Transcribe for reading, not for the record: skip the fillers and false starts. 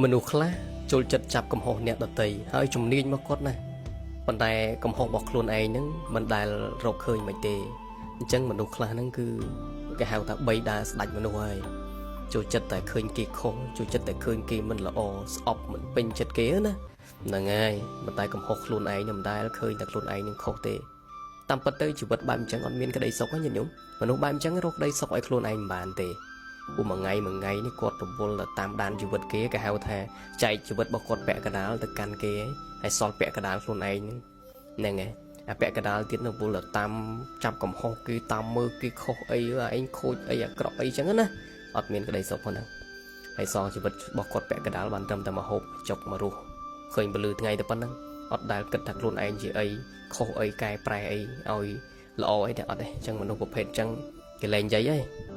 មនុស្សខ្លះចូលចិត្តចាប់កំហុសអ្នកដទៃហើយជំនាញមកគាត់ណាស់ប៉ុន្តែកំហុសរបស់ខ្លួនឯងហ្នឹងមិនដែលរកឃើញមិនទេអញ្ចឹងមនុស្សខ្លះហ្នឹងគឺគេហៅថាបីដើរស្ដាច់មនុស្សហើយចូលចិត្តតែឃើញគេខុសចូលចិត្តតែឃើញគេមិនល្អស្អប់មិនពេញចិត្តគេណាហ្នឹងហើយប៉ុន្តែកំហុសខ្លួនឯងហ្នឹងមិនដែលឃើញតែខ្លួនឯងនឹងខុសទេតាមពិតទៅជីវិតបែបអញ្ចឹងអត់មានក្តីសុខទេញាតិញោមមនុស្សបែបអញ្ចឹងរកក្តីសុខឲ្យខ្លួនឯងមិនបានទេ ព្រោះមួយថ្ងៃមួយថ្ងៃនេះគាត់រវល់ទៅតាមដានជីវិតគេគេហៅថាចែកជីវិតរបស់គាត់ពាក់កណ្ដាលទៅកាន់គេហើយសល់ពាក់កណ្ដាលខ្លួនឯងហ្នឹងហ្នឹងហើយអាពាក់កណ្ដាលទៀតនៅរវល់ទៅតាមចាប់កំហុសគេតាមមើលគេខុសអីឯងខូចអីអាក្រក់អីចឹងណាអត់មានក្តីសុខផងហ្នឹងហើយសល់ជីវិតរបស់គាត់ពាក់កណ្ដាលបានត្រឹមតែមកហូបចុកមករស់ឃើញពលឺថ្ងៃតែប៉ុណ្្នឹងអត់ដែលគិតថាខ្លួនឯងជាអីខុសអីកែប្រែអីឲ្យល្អអីតែអត់ទេអញ្ចឹងមនុស្សប្រភេទអញ្ចឹងគេលែងនិយាយហើយ។